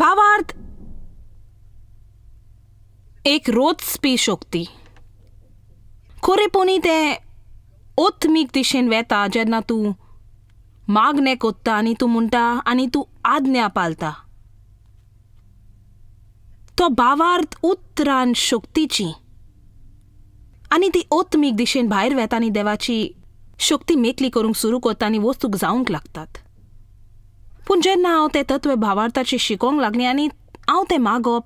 भावार्थ एक रोचपी शक्ती. खरेपणी तें ओत्मीक दिशेन वेता जेन्ना तूं मागणें कोत्ता आनी तूं म्हणटा आनी तूं आज्ञा पाळटा. तो भावार्थ उतरान शक्तीची आनी ती ओत्मीक दिशेन भायर वेता आनी देवाची शक्ती मेकली करूंक सुरू करता आनी वस्तूक जावंक लागतात. पूण जेन्ना हांव तें तत्व भावार्थाचें शिकोवंक लागलें आनी हांव तें मागप,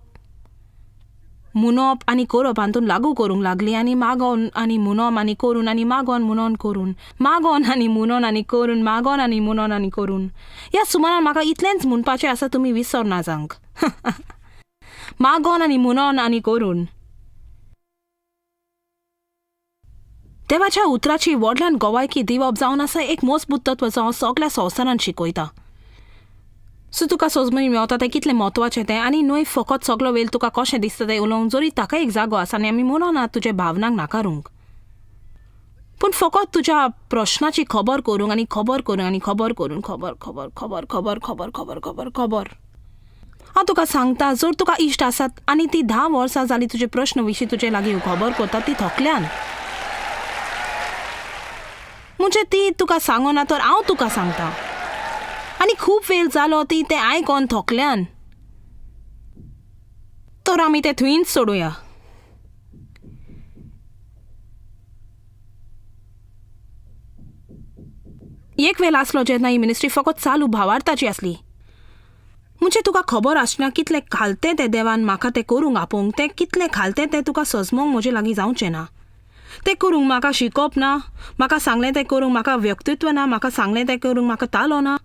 म्हणप आनी करप हातूंत लागू करूंक लागली आनी मागोन आनी म्हणप आनी करून आनी मागोन म्हणोन करून, मागोन आनी म्हणोन आनी करून, मागोन आनी म्हणोन आनी करून, ह्या सुमारान म्हाका इतलेंच म्हणपाचें आसा, तुमी विसरना जावंक. मागोन आनी म्हणोन आनी करून. देवाच्या उतराची व्हडल्यान गवायकी दिवप जावन आसा एक मजबूत तत्व जो हांव सगळ्या संवसारान शिकयता. सो तुका सोजमणी मेवता तें कितलें म्हत्वाचें तें आनी न्हय फकत सगलो वेळ तुका कशें दिसता तें उलोवंक, जरी ताका एक जागो आसा आनी आमी म्हणना तुज्या भावनांक नाकारूंक, पूण फकत तुज्या प्रश्नाची खबर करूंक आनी खबर करूंक आनी खबर करून खबर खबर खबर खबर खबर खबर खबर खबर. हांव तुका सांगता, जर तुका इश्ट आसात आनी ती 10 वर्सां जालीं तुजे प्रश्न विशीं तुजे लागीं खबर करता, ती थकल्यान म्हणजे ती तुका सांगना तर हांव तुका सांगता. आनी खूब वेळ जालो ती तें आयकोन थकल्यान, तर आमी तें थंयच सोडुया. एक वेळ आसलो जेन्ना ही मिनिस्ट्री फकत चालू भावार्थाची आसली. म्हणजे तुका खबर आसना कितलें खालतें तें देवान म्हाका तें करूंक आपोवंक, तें कितलें खालतें तें तुका सजमोंक म्हजे लागीं जावचें ना. तें करूंक म्हाका शिकप ना, म्हाका सांगलें तें करूंक म्हाका व्यक्तित्व ना, म्हाका सांगलें तें करूंक म्हाका तालो ना.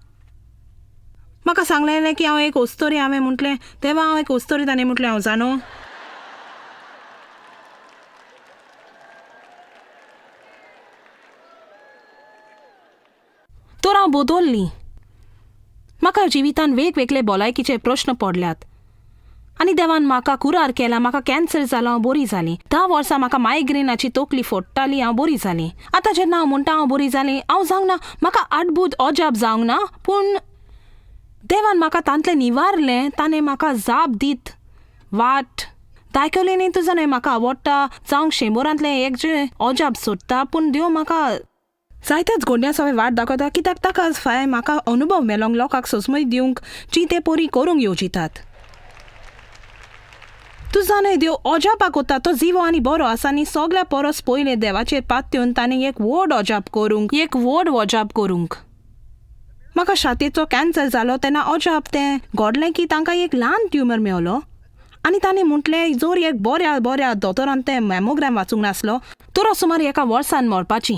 म्हाका सांगलें की हांव एक ओस्तोरी, हांवें म्हटलें तेवा हांव एक ओस्तोरी, ताणें म्हटलें हांव जाणो. तर हांव बदल्ली. म्हाका जिवितान वेगवेगळे भलायकीचे प्रश्न पडल्यात आनी देवान म्हाका कुरार केला. म्हाका कॅन्सर जालो, हांव बरी जाली. 10 वर्सां म्हाका मायग्रेनाची तकली फोडटाली, हांव बरी जाली. आतां जेन्ना हांव म्हणटा हांव बरी जाली, हांव जावंक ना, म्हाका अद्भुत अजाप जावंक ना, पूण देवान म्हाका तांतलें निवारलें. ताणें म्हाका जाप दीत वाट दाखयली न्ही. तुजो न्हय म्हाका आवडटा जावंक 100 एक जे अजाप सोदता, पूण देव म्हाका जायत्याच गोंड्या सवय वाट दाखयता, कित्याक ताका फाय म्हाका अनुभव मेलोंक, लोकांक सोसमय दिवंक जी ते पोरी करूंक येवजितात. तूं जाणय देव अजापाक वता, तो जिवो आनी बरो आसा आनी सगळ्या परस पयलें देवाचेर पातयेवन ताणें एक व्हड अजाप करूंक, एक व्हड अजाप करूंक. म्हाका छातयेचो कॅन्सर जालो तेन्ना अजाप तें घडलें की तांकां एक ल्हान ट्युमर मेवलो आनी ताणें म्हटलें जर एक बऱ्या बऱ्या दोतोरान तें मॅमोग्राम वाचूंक नासलो तर सुमार एका वर्सान मरपाची.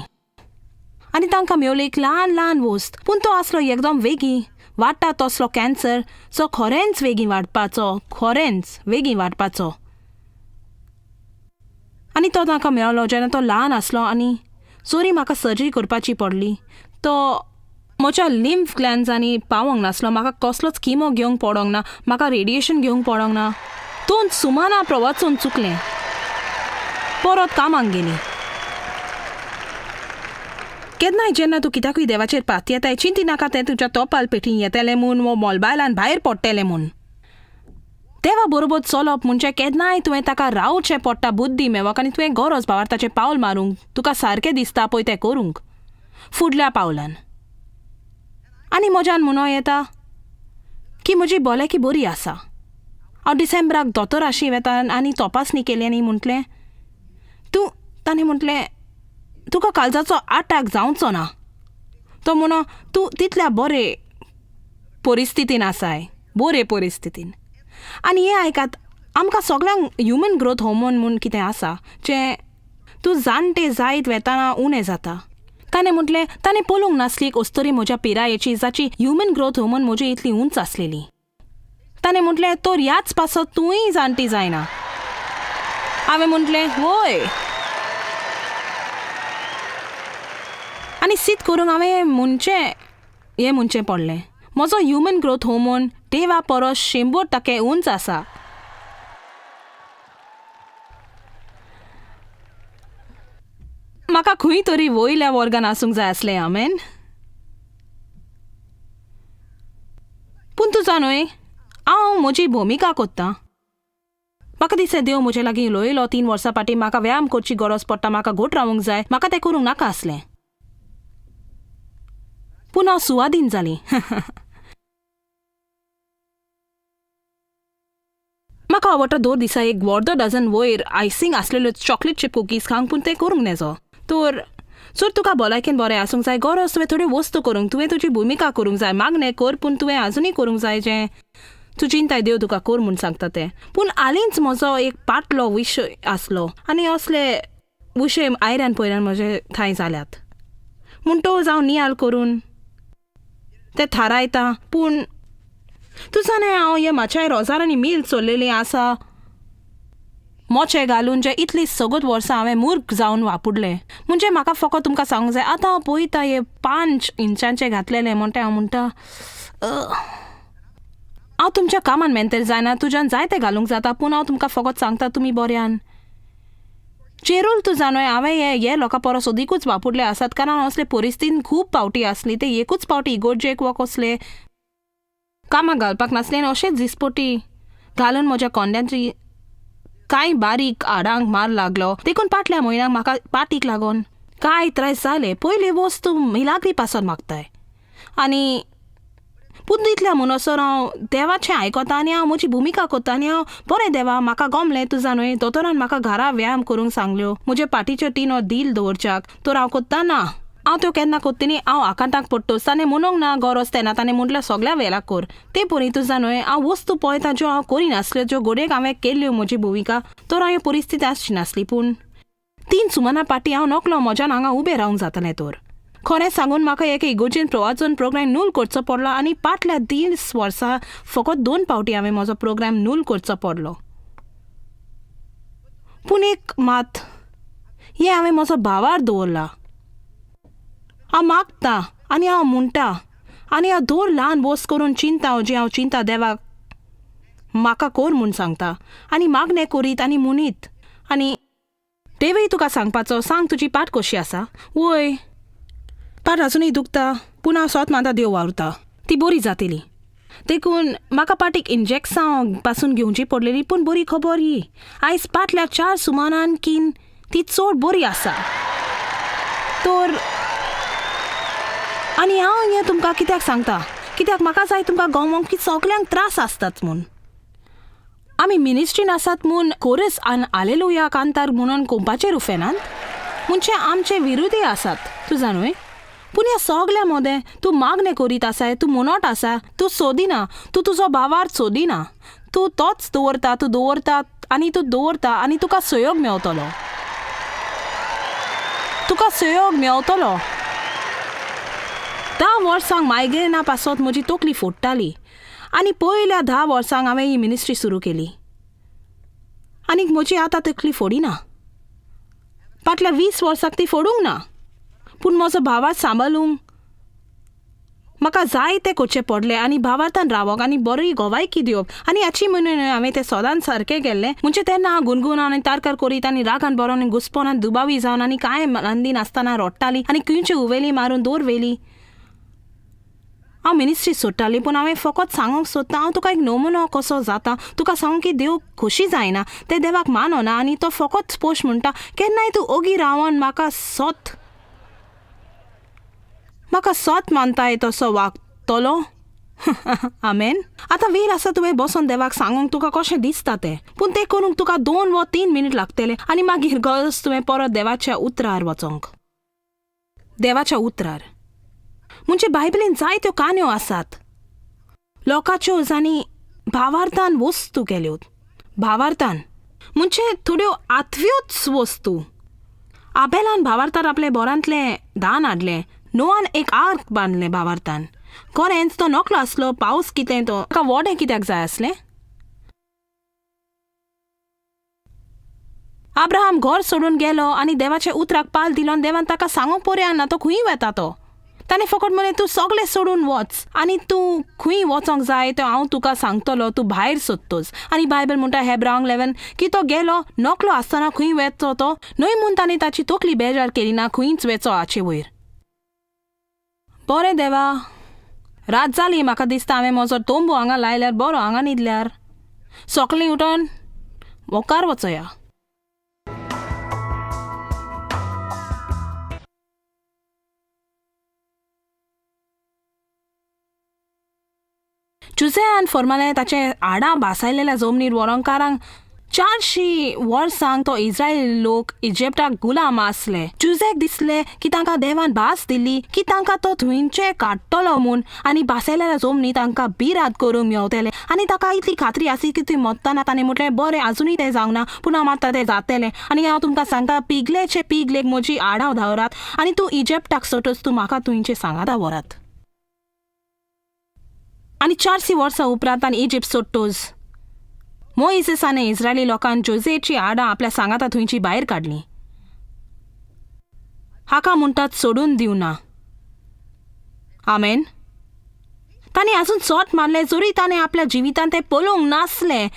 आनी तांकां मेवली एक ल्हान ल्हान वस्त, पूण तो आसलो एकदम वेगीं वाडटा तसलो कॅन्सर, जो खरेंच वेगीं वाडपाचो, खरेंच वेगीं वाडपाचो. आनी तो तांकां मेवलो जेन्ना तो ल्हान आसलो आनी जरी म्हाका सर्जरी करपाची पडली, तो म्हज्या लिम्फ ग्लॅन्सांनी पावोंक नासलो, म्हाका कसलोच किमो घेवंक पडोंक ना, म्हाका रेडिएशन घेवंक पडोंक ना. दोन सुमाना प्रवाचून चुकलें, परत कामाक गेली. केन्नाय जेन्ना तूं कित्याकूय देवाचेर पातयेताय, चिंती नाका तें तुज्या तोपाल पेटीन येतलें म्हूण वो मोबायलान भायर पडटलें म्हूण. देवा बरोबर चलप म्हणजे केन्नाय तुवें ताका रावचें पडटा बुद्दी मेवक आनी तुवें गरज भावार्थाचें पावल मारूंक, तुका सारकें दिसता पळय तें करूंक फुडल्या पावलान. आनी म्हज्यान म्हणूं येता की म्हजी भलायकी बरी आसा. हांव डिसेंबराक दोतोराशी वेता आनी तपासणी केली आनी म्हटलें तूं, ताणें म्हटलें तुका काळजाचो आटाक जावचो ना. तो म्हणो तूं तितल्या बरे परिस्थितीन आसाय, बरे परिस्थितीन. आनी हें आयकात, आमकां सगळ्यांक ह्युमन ग्रोथ हॉर्मोन म्हूण कितें आसा जें तूं जाणटे जायत वेताना उणें जाता. ताणें म्हटलें ताणें पळोवंक नासली एक अस्तुरी म्हज्या पिरायेची जाची ह्युमन ग्रोथ हॉर्मोन म्हजी इतली उंच आसलेली. ताणें म्हटलें तर ह्याच पासत तूंय जाणटी जायना. हांवें म्हटलें वय. आनी सीत करूंक हांवें म्हणचें हें म्हणचें पडलें, म्हजो ह्युमन ग्रोथ हॉर्मोन देवा परस 100% उंच आसा. म्हाका खंय तरी वयल्या वर्गान आसूंक जाय आसलें. आमेन. पूण तूं जाणय, हांव हांव म्हजी भुमिका कोत्तां. म्हाका दिसलें देव म्हजे लागीं उलयलो 3 वर्सां फाटीं, म्हाका व्यायाम करची गरज पडटा, म्हाका घट रावूंक जाय. म्हाका तें करूंक नाका आसलें, पूण हांव सुवादीन जालीं. म्हाका आवडटा दर दिसा एक अर्दो डझन वयर आयसींग आसलेल्यो चॉकलेट चिप कुकीज खावंक, पूण तें करूंक नेजो. तर जर तुका भलायकेन बरें आसूंक जाय, गरज तुवें थोड्यो वस्तू करूंक, तुवें तुजी भुमिका करूंक जाय. मागणें कर, पूण तुवें आजुनूय करूंक जाय जें तूं चिंताय देव तुका कर म्हूण सांगता तें. पूण हालींच म्हजो एक पाटलो विशय आसलो आनी असले विशय आयऱ्यान पयऱ्यान म्हजे थंय जाल्यात, म्हणटकच हांव नियाल करून ते थारायता. पूण तूं जाणा, हांव हे म्हाज्या रोजारांनी मील चोरलेली आसा, मोचे घालून, जे इतली सगत वर्सां हांवें मूर्ख जावन वापुडले. म्हणजे म्हाका फकत तुमकां सांगूंक जाय, आतां हांव पळयता हे 5 इंचांचे घातलेले म्हणटा, हांव म्हणटा, हांव तुमच्या कामान मेंतेर जायना, तुज्यान जायते घालूंक जाता, पूण हांव तुमकां फकत सांगता, तुमी बऱ्यान चेरूल. तूं जाणोय, हांवें हे हे लोकां परस अदिकूच वापुडले आसात, कारण असले परिस्थितीन खूब पावटी आसली. ते एकूच पावटी इगोर्जेक वा कसले कामाक घालपाक नासले आनी अशेंच दिसपटी घालून म्हज्या कोंड्यांची कांय बारीक हाडांक मार लागलो. देखून पाटल्या म्हयन्याक म्हाका पाटीक लागून कांय त्रास जाले. पयली वस्तू मिलाग्री पासत मागताय आनी पूण इतल्या म्हणसर हांव देवाचें आयकता आनी हांव म्हजी भुमिका करता आनी हांव बरें देवा म्हाका गमलें. तुजा न्हय, दोतोरान म्हाका घरा व्यायाम करूंक सांगल्यो, म्हजे पाटीच्यो टिनो दील दवरच्याक, तर हांव कोत्ता ना. हांव त्यो केन्ना कोत्ता न्ही, हांव आकांताक पडटोच. ताणें म्हणूंक ना गरज तेन्ना, ताणें म्हटलें सगळ्या वेळाक कर. ते परी तुजा न्हय, हांव वस्तू पळयता ज्यो हांव करिनासल्यो, ज्यो घडयेक हांवें केल्ल्यो म्हजी भुमिका, तर हांव परिस्थिती आसची नासली. पूण 3 सुमना पाटी हांव नकलो म्हज्यान हांगा उबें रावंक जातलें. तर खरें सांगून म्हाका एके इगोर्जेन प्रवाचन प्रोग्राम नूल करचो पडलो आनी पाटल्या 30 वर्सां फकत 2 पावटी हांवें म्हजो प्रोग्राम नूल करचो पडलो. पूण एक मात, हें हांवें म्हजो भावार दवरला. हांव मागता आनी हांव म्हणटा आनी हांव दर ल्हान वस्त करून चिंता जी हांव चिंता देवाक म्हाका कर म्हूण सांगता आनी मागणें करीत आनी म्हणीत. आनी देवय तुका सांगपाचो, सांग तुजी पाट कशी आसा? वय, पाट आजुनूय दुखता, पूण हांव सोत मानता देव वावुरता, ती बरी जातली. देखून म्हाका पाटीक इंजेक्सां पासून घेवची पडलेली, पूण बरी खबर ही, आयज पाटल्या 4 सुमानान कीन ती चड बरी आसा. तर आनी हांव हें तुमकां कित्याक सांगता? कित्याक म्हाका जाय तुमकां गमोंक की सगल्यांक त्रास आसतात म्हूण. आमी मिनिस्ट्रीन आसात म्हूण कोरस आनी आलेलुया कांतार म्हणून कोंपाचेर उफेनात, म्हणजे आमचे विरोधी आसात, तूं जाणूय. पूण ह्या सगल्या मदें तूं मागणें करीत आसाय, तूं म्हणत आसा, तूं सोदिना, तूं तुजो भावार सोदिना, तूं तोच दवरता, तूं दवरता आनी तूं दवरता आनी तुका सहयोग मेवतलो, तुका सहयोग मेवतलो. 10 वर्सांक मायग्रेना पासत म्हजी तकली फोडटाली आनी पयल्या 10 वर्सांक हांवें ही मिनिस्ट्री सुरू केली आनीक म्हजी आतां तकली फोडिना. फाटल्या 20 वर्साक ती फोडूंक ना, पूण म्हजो भावार्थ सांबाळूंक म्हाका जाय तें करचें पडलें आनी भावार्थान रावप आनी बरी गोवायकी दिवप. आनी हाची म्हणून न्हय, हांवें तें सदांच सारकें केल्लें. म्हणजे तेन्ना हांव गुणगुण आनी तारकार करीत आनी रागान बरोवन आनी घुसपोन आनी दुबावी जावन आनी कांय नंदी नासतना रडटाली आनी खंयची उवेली मारून दर वेली हांव मिनिस्ट्री सोडटाली. पूण हांवें फकत सांगूंक सोदता, हांव तुका एक नमुनो कसो जाता तुका सांगूंक की देव खोशी जायना, तें देवाक मानना आनी तो फकत स्पोश म्हणटा, केन्नाय तूं ओगी रावन म्हाका सत मानताय तसो वागतलो. आमेन. आतां वेळ आसा तुवें बसोन देवाक सांगूंक तुका कशें दिसता तें, पूण तें करूंक तुका 2 वा 3 मिनीट लागतले आनी मागीर गरज तुवें परत देवाच्या उतरार वचोंक. देवाच्या उतरार म्हणजे बायबलीन जायत्यो काणयो आसात लोकांच्यो जांणी भावार्थान वस्तू केल्यो. भावार्थान म्हणजे थोड्यो आत्व्योच वस्तू. आबेलान भावार्थान आपले बोरांतलें दान हाडलें. नोआन एक आर्क बांदलें भावार्थान. खरेंच तो नकलो आसलो, पावस कितें तो ताका वोडें कित्याक जाय आसलें? आब्राहाम घर सोडून गेलो आनी देवाच्या उतराक पाल दिलो आनी देवान ताका सांगूंक पर्याय ना तो खंय वेता तो. ताणें फकत म्हणलें, तूं सगळें सोडून वच आनी तूं खंय वचोंक जाय तें हांव तुका सांगतलो तूं भायर सोदतोच. आनी बायबल म्हणटा हेब्रांक 11 की तो गेलो नकलो आसतना खंय वेचो तो, न्हय म्हूण ताणें ताची तकली बेजार केली ना खंयच वेचो हाचे वयर. बरें देवा, रात जाली, म्हाका दिसता हांवें म्हजो तोंबू हांगा लायल्यार बरो, हांगा न्हिदल्यार सोकलीं उठोन मुखार वचोया. जुझेआन फॉर्मालें ताचें हाडां भासायलेल्या जमनीर व्हरोंक कारांक 400 वर्सांक तो इस्रायल लोक इजिप्टाक गुलाम आसले. जुझेक दिसलें की तांकां देवान भास दिली की तांकां तो थंयचे काडटलो म्हूण आनी भासायलेल्या जमनी तांकां बिरात करूंक मेवतले. आनी ताका इतली खात्री आसली की थंय मत्ताना ताणें म्हटलें बरें आजुनूय तें जावंक ना पूण हांव मात्ता तें जातलें. आनी हांव तुमकां सांगता पिगलेचे पिगलेक म्हजी हाडां धांवरात आनी तूं इजिप्टाक सोटच तूं म्हाका तुंयचे सांगाता व्हरात. आनी 400 वर्सां उपरांत आनी इजिप्ट सोडटोज मोइसेसाने इस्रायली लोकांक जोजेची हाडां आपल्या सांगाता थंयची भायर काडली. हाका म्हणटात सोडून दिवना. आमेन. ताणें आजून सोट मारलें जरी ताणें आपल्या जिवितांत तें पळोवंक नासलें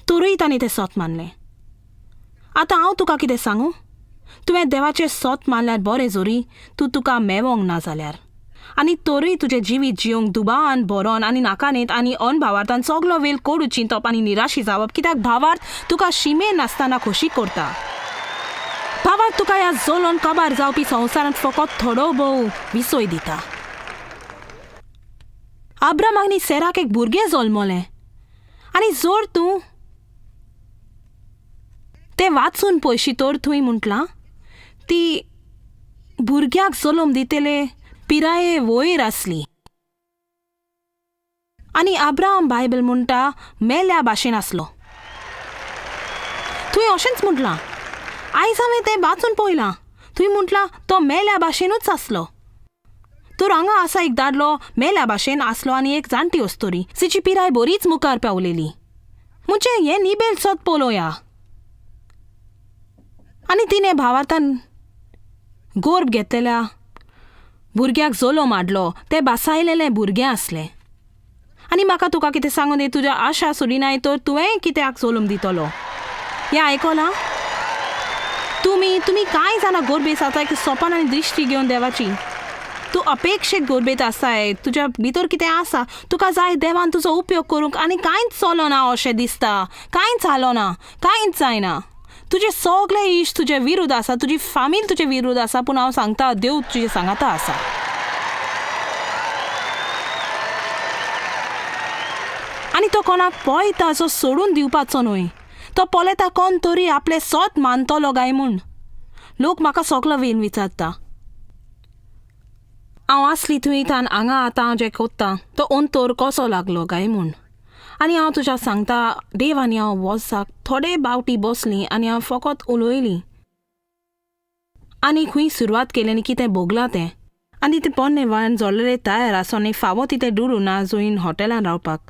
तरूय ताणें तें सोत मानलें. आतां हांव तुका कितें सांगूं, तुवें देवाचें सोत मारल्यार बरें जोरी तूं तुका मेवोंक ना जाल्यार आनी तरूय तुजें जिवीत जिवंक दुबावान भरोन आनी नाकानेत आनी अनभावार्थान सगलो वेळ कोडू चिंतप आनी निराशी जावप, कित्याक भावार्थ तुका शिमे नासतना खोशी करता. भावार्थ तुका ह्या जोलोन काबार जावपी संवसारांत फकत थोडो भोव विसय दिता. आब्रामाक आनी सेराक एक भुरगें जल्मलें आनी जोर तूं तें वाचून पयशी तर थंय म्हटलां ती भुरग्याक जल्म दितले पिराये वयर आसली. आनी आब्राम बायबल म्हणटा मेल्या भाशेन आसलो. तुवें अशेंच म्हटलां, आयज हांवें तें वाचून पळयलां. तुवें म्हटलां तो मेल्या भाशेनूच आसलो. तर हांगा आसा एक दादलो मेल्या भाशेन आसलो आनी एक जाणटी अस्तोरी तिची पिराय बरीच मुखार पावलेली. म्हणजे हें निबेल सत पळोवया. आनी तिणें भावार्थान गोर्भ घेतलेल्या भुरग्याक जोलो हाडलो. तें बासायलेलें भुरगें आसलें. आनी म्हाका तुका कितें सांगून दी, तुज्या आशा सोडिनाय तर तुवेंय कित्याक जोलम दितलो. हें आयकलां तुमी तुमी कांय जाणां गोरबेस आतां एक सोपान आनी दृश्टी घेवन देवाची. तूं अपेक्षेक गोरबेत आसाय, तुज्या भितर कितें आसा, तुका जाय देवान तुजो उपयोग करूंक आनी कांयच चलना अशें दिसता, कांयच जालो ना, कांयच जायना. तुजे सगळे इश्ट तुजे विरुद्ध आसा, तुजी फामील तुजे विरुद्ध आसा, पूण हांव सांगता देव तुजे सांगाता आसा. आनी तो कोणाक पळयता जो सोडून दिवपाचो न्हय, तो पळयता कोण तरी आपलें सोत मानतलो काय म्हूण. लोक म्हाका सगलो वेळ विचारता, हांव आसली थंय तान हांगा आतां हांव जें कोत्ता तो अंतर कसो लागलो काय म्हूण. आनी हांव तुज्या सांगता देव आनी हांव वर्साक थोडे बावटी बसली आनी हांव फकत उलयली आनी खंय सुरवात केली आनी कितें भोगलां तें. आनी तें पोन्ने वान जोडलेले तयार आसा आनी फावो तितें दुडू ना जंय हॉटेलान रावपाक.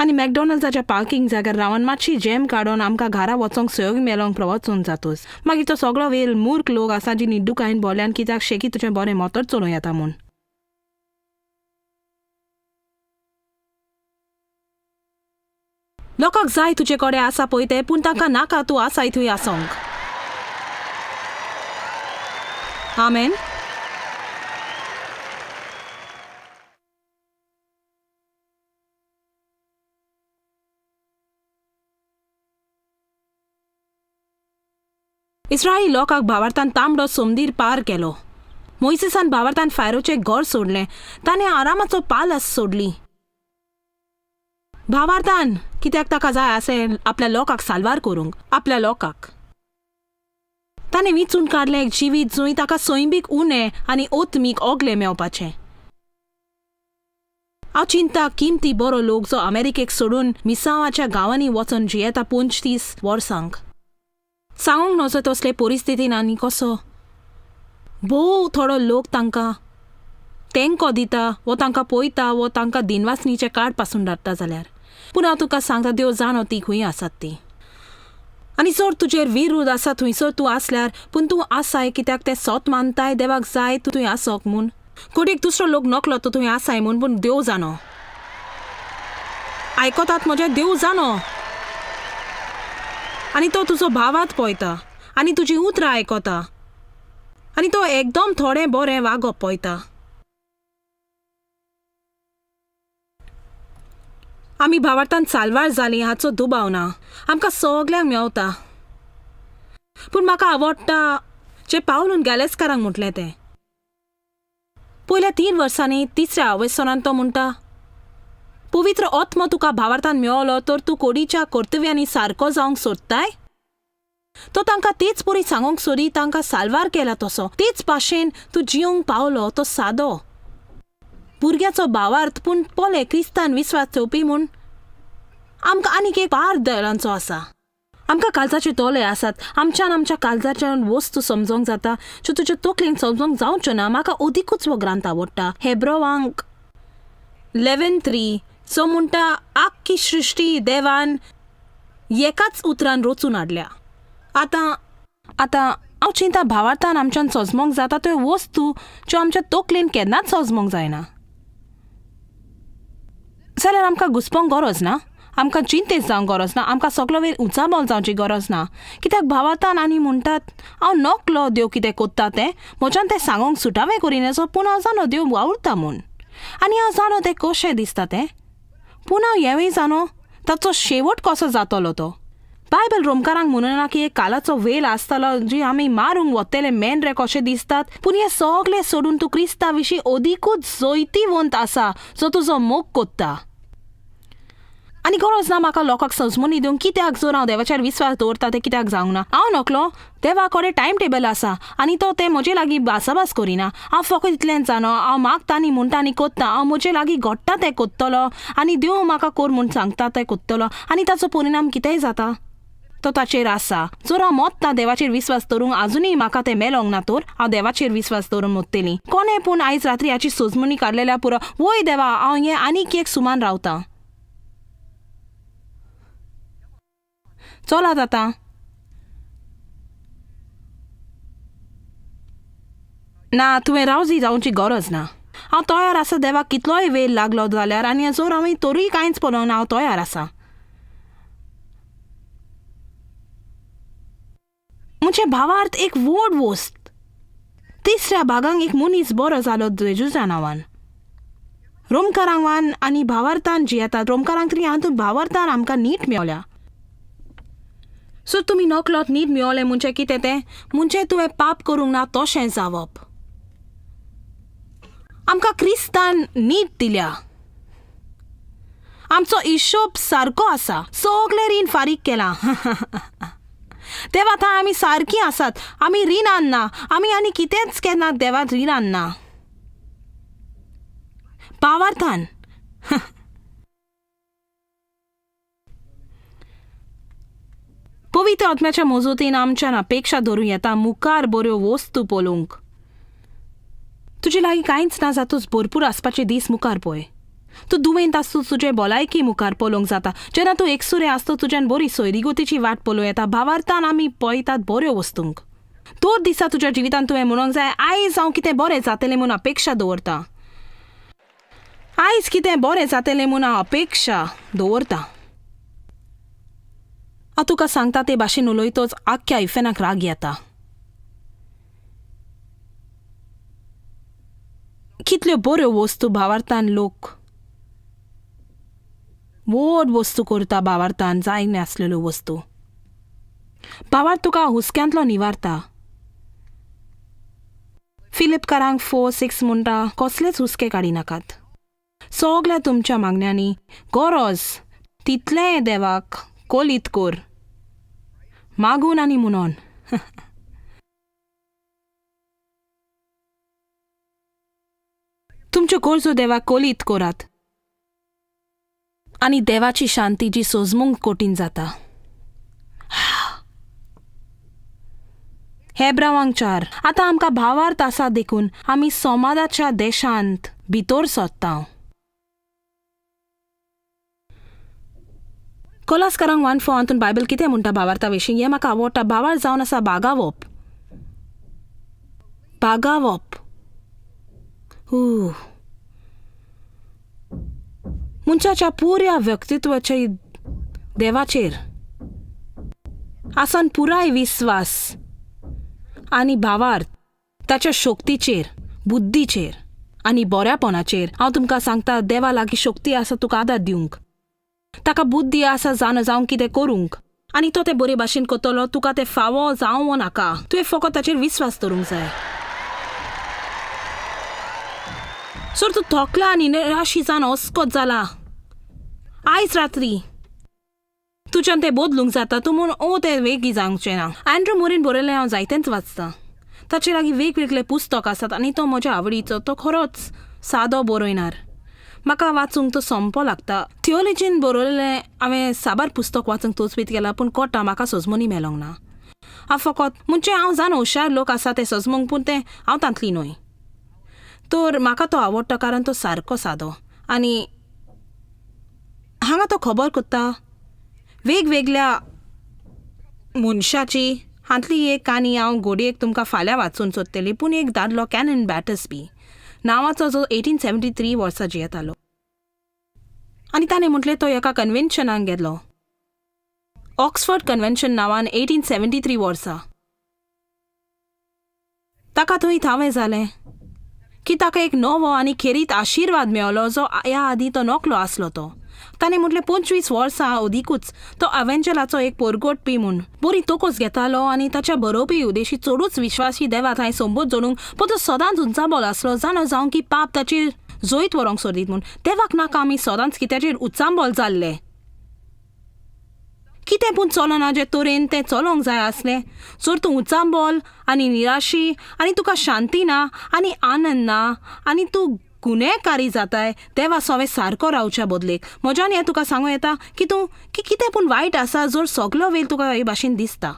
आनी मॅकडॉनल्ड्साच्या पार्किंग जाग्यार रावन मातशी जॅम काडून आमकां घरा वचोंक सहयोग मेलोंक प्रवचून जातोच. मागीर तो सगळो वेळ मूर्ख लोक आसा जी निड्डुकायन बोल्यान कित्याक शेकी तुजें बरें मोतर चलोवं येता म्हूण. लोकांक जाय तुजे कडेन आसा पळय तें, पूण तांकां नाका तूं आसाय थंय आसोंक. आमेन. इस्रायली लोकांक भावार्थान तांबडो सोमदीर पार केलो. मोयसेसान भावार्थान फायरोचें घर सोडलें, ताणें आरामाचो पालस सोडली. भावार्थान कित्याक ताका जाय आसें आपल्या लोकांक साल्वार करूंक, आपल्या लोकांक ताणें विचून काडलें एक जिवीत जंय ताका सैमीक उणें आनी ओतमीक ओगलें मेवपाचें. हांव चिंता किमती बरो लोक जो अमेरिकेक सोडून मिसांवाच्या गांवांनी वचून जियेता 35 वर्सांक. सांगूंक नजो तसले परिस्थितीन आनी कसो भोव थोडो लोक तांकां तेंको दिता वो तांकां पळयता वो तांकां दिनवासनीचें कार्ड पासून धाडटा जाल्यार. पूण हांव तुका सांगता देव जाणो ती खंय आसात ती. आनी चड तुजेर विरूद आसा थंयसर तूं आसल्यार, पूण तूं आसाय कित्याक तें सोत मानताय देवाक जाय तूं थंय आसोक म्हूण. कोटीक दुसरो लोक नकलो तूं थंय आसाय म्हूण, पूण देव जाणो. आयकतात म्हजें, देव जाणो. आनी तो तुजो भावात पळयता आनी तुजी उतरां आयकता आनी तो एकदम थोडें बरें वागप पळयता. आमी भावार्थान साल्वार जालीं हाचो दुबाव ना, आमकां सगल्यांक मेवता. पूण म्हाका आवडटा जें पावलून गॅलेस्कारांक म्हटलें तें. पयल्या 3 वर्सांनी तिसऱ्या अवेसनान तो म्हणटा, पवित्र आत्मो तुका भावार्थान मेवलो तर तूं कोडीच्या कर्तव्यांनी सारको जावंक सोदताय? तो तांकां तेच परी सांगूंक सोदी, तांकां साल्वार केला तसो तेच भाशेन तूं जिवंक पावलो तो सादो भुरग्याचो भावार्थ. पूण पोले क्रिस्तान विस्वास ठेवपी म्हूण आमकां आनीक एक पार दलांचो आसा. आमकां काळजाचे दोळे आसात, आमच्यान आमच्या काळजाच्या वस्तू समजोंक जाता ज्यो तुज्या तकलेन समजोंक जावच्यो ना. म्हाका अदिकूच हो ग्रांथ आवडटा, हेब्रोवांक 11:3, जो म्हणटा आख्खी सृश्टी देवान एकाच उतरान रचून हाडल्या. आतां आतां हांव चिंता भावार्थान आमच्यान सजमोंक जाता त्यो वस्तू ज्यो आमच्या तकलेन केन्नाच सजमोंक जायना जाल्यार आमकां घुसपोंक गरज ना, आमकां चिंतेत जावंक गरज ना, आमकां सगलो वेळ उचाबल जावची गरज ना. कित्याक भावार्थान आनी म्हणटात हांव नकलो देव कितें कोत्ता तें म्हज्यान तें सांगोंक सुटावें करिनासो, पूण हांव जाणो देव वावुरता म्हूण, आनी हांव जाणो तें कशें दिसता तें, पूण हांव हेंवूय जाणो ताचो शेवट कसो जातलो तो. बायबल रोमकारांक म्हणना की एक कालाचो वेल आसतलो जी आमी मारूंक वतले मेंढरे कशे दिसतात, पूण हें सगलें सोडून तूं क्रिस्ता विशीं अदिकूच जैतिवंत आसा जो तुजो मोग कोत्ता. आनी गरज ना म्हाका लोकांक सजमणी दिवंक कित्याक जर हांव देवाचेर विस्वास दवरता तें कित्याक जावंक ना. हांव नकलो, देवा कडेन टायम टेबल आसा आनी तो तें म्हजे लागीं भासाभास करिना. हांव फकत इतलेंच जाणो, हांव मागता आनी म्हणटा आनी कोत्ता, हांव म्हजे लागीं घडटा तें कोत्तलो आनी देव म्हाका कोर म्हूण सांगता तें कोत्तलो आनी ताचो परिणाम कितेंय जाता तो ताचेर आसा. जर हांव मोत्ता देवाचेर विस्वास दवरूंक आजुनूय म्हाका तें मेलोंक ना तर हांव देवाचेर विस्वास दवरून मोत्तली. कोणें पूण आयज रात्री हाची सजमणी काडलेल्या पुरो, वय देवा हांव हें आनीक एक सुमान रावता. चलात आतां. ना, तुवें रावजी जावची गरज ना. हांव तयार आसा देवाक कितलोय वेळ लागलो जाल्यार, आनी जर हांवें तरूय कांयच पळोवंक ना, हांव तयार आसा. म्हजे भावार्थ एक व्हड वस्त. तिसऱ्या भागांक एक मनीस बरो जालो जेजूच्या नांवान. रोमकारांक आनी भावार्थान जियेतात, रोमकारांक तरी हातूंत भावार्थान आमकां नीट मेवल्या. सो तुमी नकलोत नीट मेवलें म्हणजे कितें तें, म्हणजे तुवें पाप करूंक ना तशें जावप. आमकां क्रिस्तान नीट दिल्या, आमचो हिशोब सारको आसा, सगलें रीण फारीक केलां. देवा आतां आमी सारकीं आसात, आमी रिणान ना, आमी आनी कितेंच केन्ना देवाक रिणान ना. भावार्थान पवित्र आत्म्याच्या मजतीन आमच्यान अपेक्षा धरूं येता मुखार बऱ्यो वस्तू पळोवंक. तुजे लागीं कांयच ना जातूच भरपूर आसपाचे दीस मुखार पळय. तूं दुयेंत आसतूच तुजे भलायकी मुखार पळोवंक जाता. जेन्ना तूं एकसुरें आसता तुज्यान बरी सोयरीगतीची वाट पळोवं येता. भावार्थान आमी पळयतात बऱ्यो वस्तूंक. दर दिसा तुज्या जिवितांत तुवें म्हणूंक जाय आयज हांव कितें बरें जातलें म्हूण अपेक्षा दवरता, आयज कितें बरें जातलें म्हूण हांव अपेक्षा दवरता. हांव तुका सांगता ते भाशेन उलयतच आख्ख्या इफेनाक राग येता. कितल्यो बऱ्यो वस्तू भावार्थान लोक व्हड वस्तू करता भावार्थान, जाय नासलेल्यो वस्तू. भावार्थ तुका हुस्क्यांतलो निवारता. फिलिपकारांक 4:6 म्हणटा कसलेच हुस्के काडिनाकात, सगल्या तुमच्या मागण्यांनी गरज तितलेंय देवाक कोलीत कोर, मागून आनी म्हणोन. तुमच्यो गरजो देवाक कोलीत कोरात आनी देवाची शांती जी सोजमूंक कठीण जाता. हेब्रावांक 4. आतां आमकां भावार्थ आसा देखून आमी सोमादाच्या देशांत भितर सोदता. कोलासकारांक 1:4 हातूंत बायबल कितें म्हणटा भावार्था विशीं, हें म्हाका आवडटा. भावार्थ जावन आसा बागावप, बागावप. मनशाच्या पुऱ्या व्यक्तित्वाच्या देवाचेर आसन पुराय विस्वास आनी भावार्थ ताच्या शक्तीचेर, बुद्धीचेर आनी बऱ्यापणाचेर. हांव तुमकां सांगता देवा लागीं शक्ती आसा तुका आदार दिवंक. ताका बुद्धी आसा जाणा जावंक कितें करूंक आनी तो तें बरे भाशेन करतलो. तुका तें फावो जावं वो नाका, तुवें फकत ताचेर विस्वास दवरूंक जाय. सर तूं थकला आनी निराशी जावन अस्कत जाला आयज रात्री तुज्यान तें बदलूंक जाता. तूं म्हूण ओ तें वेगळी जावचें ना. अँड्रू मोरीन बरयलें हांव जायतेंच वाचतां. ताचे लागीं वेगवेगळे पुस्तक आसात आनी तो म्हज्या आवडीचो. तो खरोच सादो बरयणार. म्हाका वाचूंक तो सोंपो लागता. थियोलॉजीन बरयलें हांवें साबार पुस्तक वाचूंक तोचवीत केलां, पूण कोटा म्हाका सजमनी मेलोंक ना. हांव फकत म्हणजे हांव जाणा हुशार लोक आसा ते सजमूंक, पूण तें हांव तांतली न्हय. तर म्हाका तो आवडटा कारण तो सारको सादो. आनी हांगा तो खबर करता वेगवेगळ्या मनशाची. हांतली एक काणी हांव घोडयेक तुमकां फाल्यां वाचून सोदतली. पूण एक दादलो कॅनन बॅटसबी नांवाचो जो 1873 वर्सा जियेतालो आनी ताणें म्हटलें तो एका कन्व्हेन्शनाक गेलो, ऑक्सफर्ड कन्व्हेन्शन नांवान 1873 वर्सा. ताका थंय थावें जालें की ताका एक नवो आनी खेरीत आशिर्वाद मेवलो जो ह्या आदीं तो नोकलो आसलो. तो ताणें म्हटलें 25 वर्सां अदिकूच तो अवेंजलाचो एक पोरगोटपी म्हूण बरी तोकोस घेतालो आनी ताच्या बरोवपी उदेशी चडूच विश्वासी देवा थंय संबोध जोडूंक, पूण तो सदांच उंचाबोल आसलो जाणो जावं की पाप ताचेर जैत व्हरूंक सोदीत म्हूण. देवाक नाका आमी सदांच कित्याचेर उचांबोल जाल्ले. कितें पूण चलना जे तरेन तें चलोंक जाय आसलें. जर तूं उचांबोल आनी निराशी आनी तुका शांती ना आनी आनंद ना आनी तूं गुन्हेकारी जाताय देवा सोवे सारको रावच्या बदलेक, म्हज्यान हें तुका सांगूं येता की तूं की कितें पूण वायट आसा जर सगलो वेळ तुका हे भाशेन दिसता.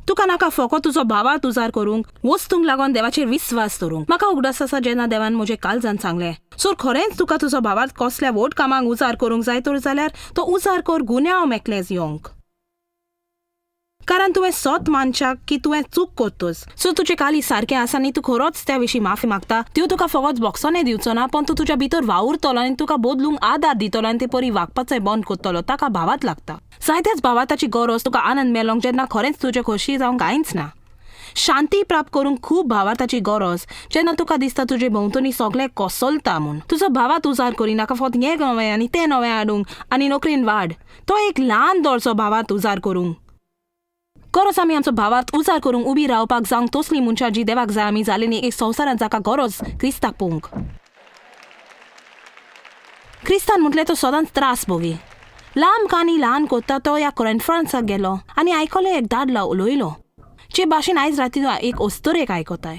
तुका नाका फकत तुजो भावार्थ उजार करूंक, वस्तूंक लागून देवाचेर विस्वास दवरूंक. म्हाका उगडास आसा जेन्ना देवान म्हजे काळजान सांगलें, सर खरेंच तुका तुजो भावार्थ कसल्या व्हड कामाक उजार करूंक जाय तर जाल्यार तो उजार कर गुन्यांव मेकलें येवंक, कारण तुवें सत मानशाक की तुवें चूक करतस. सो तुजें काली सारकें आसा आनी तूं खरोच त्या विशीं माफी मागता, त्यो तुका फकत बॉक्सोने दिवचो ना, पण तूं तुज्या भितर वावुरतलो आनी तुका बदलूंक आदार दितलो आनी ते परी वागपाचोय बंद करतलो. ताका भावात लागता. जायत्याच भावाताची गरज तुका आनंद मेलोंक जेन्ना खरेंच तुजें खोशी जावंक कांयच ना. शांती प्राप्त करूंक खूब भावाताची गरज जेन्ना तुका दिसता तुजे भोंवतणी सगळें कोसलता म्हूण. तुजो भावात उजार करिनाका फकत हें नवें आनी तें नवें हाडूंक आनी नोकरेन वाड. तो एक ल्हान दर्जो भावात उजार करूंक गरज. आमी आमचो भावात उजार करूंक उबी रावपाक जावंक तसली मनशां जी देवाक जाय आमी जाली न्ही एक संवसारांत जाका गरज क्रिस्ताक पळोवंक. क्रिस्तान म्हटलें तो सदांच त्रास भोगी. लांब काणी ल्हान करता तो ह्या कॉन्फरन्साक गेलो आनी आयकलें एक दादलो उलयलो जे भाशेन आयज राती एक अस्तुरेक आयकताय.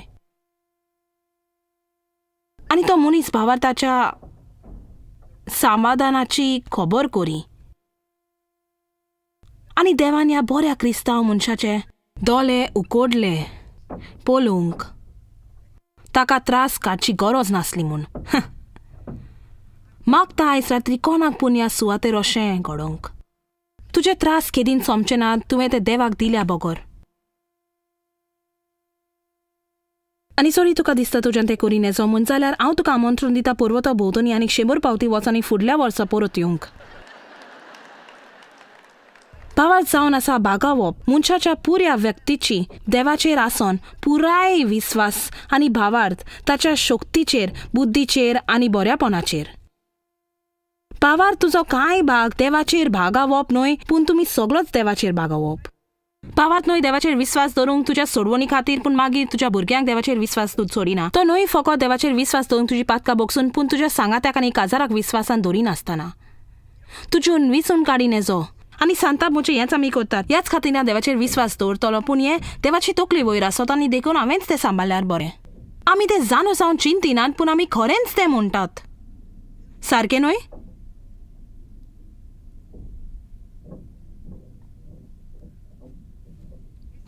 आनी तो मनीस भावार्थाच्या समाधानाची खबर करी आनी देवान ह्या बऱ्या क्रिस्तांव मनशाचे दोले उकोडले पळोवंक ताका त्रास काडची गरज नासली म्हूण. मागता आयज रात्री कोणाक पूण ह्या सुवातेर अशें घडोवंक. तुजे त्रास केदीन सोंपचे ना तुवें ते देवाक दिल्या बगर. आनी सॉरी तुका दिसता तुज्यान तें करी नेजो म्हूण जाल्यार हांव तुका आमंत्रण दिता पर्वता भोंवतणी आनी 100 पावती वच आनी फुडल्या वर्सा परत येवंक. पावार जावन आसा बागावप मनशाच्या पुऱ्या व्यक्तीची देवाचेर आसोन पुराय विस्वास आनी भावार्थ ताच्या शक्तीचेर, बुद्धीचेर आनी बऱ्यापणाचेर. पावार तुजो कांय भाग देवाचेर भागावप न्हय, पूण तुमी सगळोच देवाचेर भागावप. पावात न्हय देवाचेर विस्वास दवरूंक तुज्या सोडवणी खातीर, पूण मागीर तुज्या भुरग्यांक देवाचेर विस्वास तूं सोडिना. तो न्हय फकत देवाचेर विस्वास दवरूंक तुजी पातकां बोगसून, पूण तुज्या सांगात्याक आनी काजाराक विस्वासान दवरिनासतना तुज्यून विचून काडी नेजो. आनी सांताप म्हणजे हेंच आमी करतात, ह्याच खातीर हांव देवाचेर विस्वास दवरतलो, पूण हें देवाची तकली वयर आसत आनी देखून हांवेंच तें सांबाळल्यार बरें. आमी तें जाणू जावन चिंतिनात, पूण आमी खरेंच तें म्हणटात. सारकें न्हय?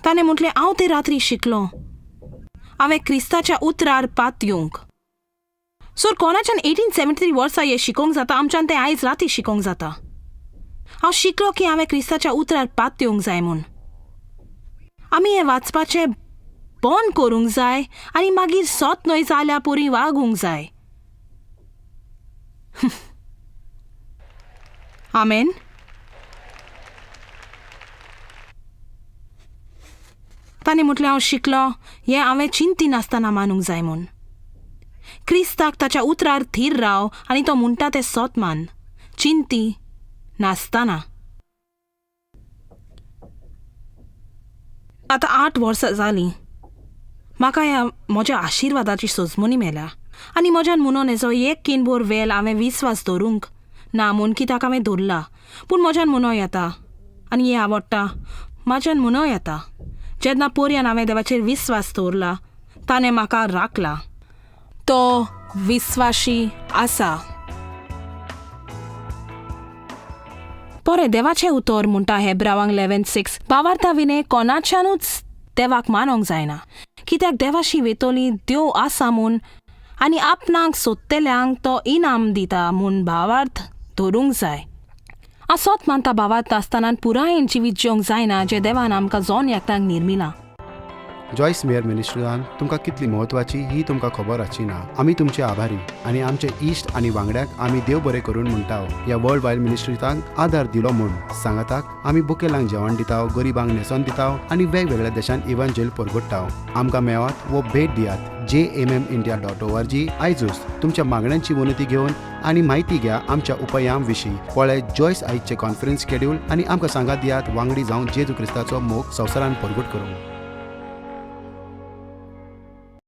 ताणें म्हटलें हांव ते रात्री शिकलो, हांवें क्रिस्ताच्या उतरार पात येवंक. सर कोणाच्यान 1873 वर्सां हें शिकोवंक जाता, आमच्यान तें आयज राती शिकोवंक जाता. हांव शिकलो की हांवें क्रिस्ताच्या उतरार पात येवंक जाय म्हूण. आमी हें वाचपाचें बंद करूंक जाय आनी मागीर सत न्हय जाल्यार परी वागूंक जाय. आमेन. ताणें म्हटलें हांव शिकलो हें हांवें चिंतिनासतना मानूंक जाय म्हूण. क्रिस्ताक ताच्या उतरार थीर राव आनी तो म्हणटा तें सोत मान, चिंती नासतना. आतां 8 वर्सां जालीं म्हाका ह्या म्हज्या आशिर्वादाची सोजमणी मेल्या आनी म्हज्यान म्हणून हेजो एक किनभर वेल हांवें विस्वास दवरूंक ना म्हूण कित्याक हांवें दवरला, पूण म्हज्यान म्हणूं येता आनी हें आवडटा. म्हाज्यान म्हणूं येता जेन्ना पोरयान हांवें देवाचेर विस्वास दवरला ताणें म्हाका राखला. तो विस्वाशी आसा. पोरे देवाचें उतर म्हणटा हेब्रावांक 11:6, बावार्ता विणे कोणाच्यानूच देवाक मानोंक जायना, कित्याक देवाशी वेतोली देव आसा म्हूण आनी आपणाक सोदतल्यांक तो इनाम दिता म्हूण भावार्थ धरूंक जाय. असोच मानता भावार्थ आसतना पुरायेन जिवीत जिवंक जायना जें देवान आमकां जोन एकट्यांक निर्मिलां. जॉयस मेयर मिनिस्ट्रीन तुमकां कितली म्हत्वाची ही तुमकां खबर आसची ना. आमी तुमचे आभारी आनी आमचे इश्ट आनी वांगड्याक आमी देव बरें करून म्हणटा ह्या वर्ल्ड वायड मिनिस्ट्रीतांक आदार दिलो म्हूण. सांगाताक आमी बुकेलांक जेवण दिता, गरिबांक न्हेसोन दिता आनी वेगवेगळ्या देशांत इव्हांजेल परगट्टा. आमकां मेवात वो भेट दियात jmmindia.org. आयजूच तुमच्या मागण्यांची विनंती घेवन आनी म्हायती घ्या आमच्या उपायां विशीं. पळय जॉयस आयजचे कॉन्फरन्स शेड्यूल आनी आमकां सांगात दियात वांगडी जावन जेजू क्रिस्ताचो मोग संवसारान परगट करूंक.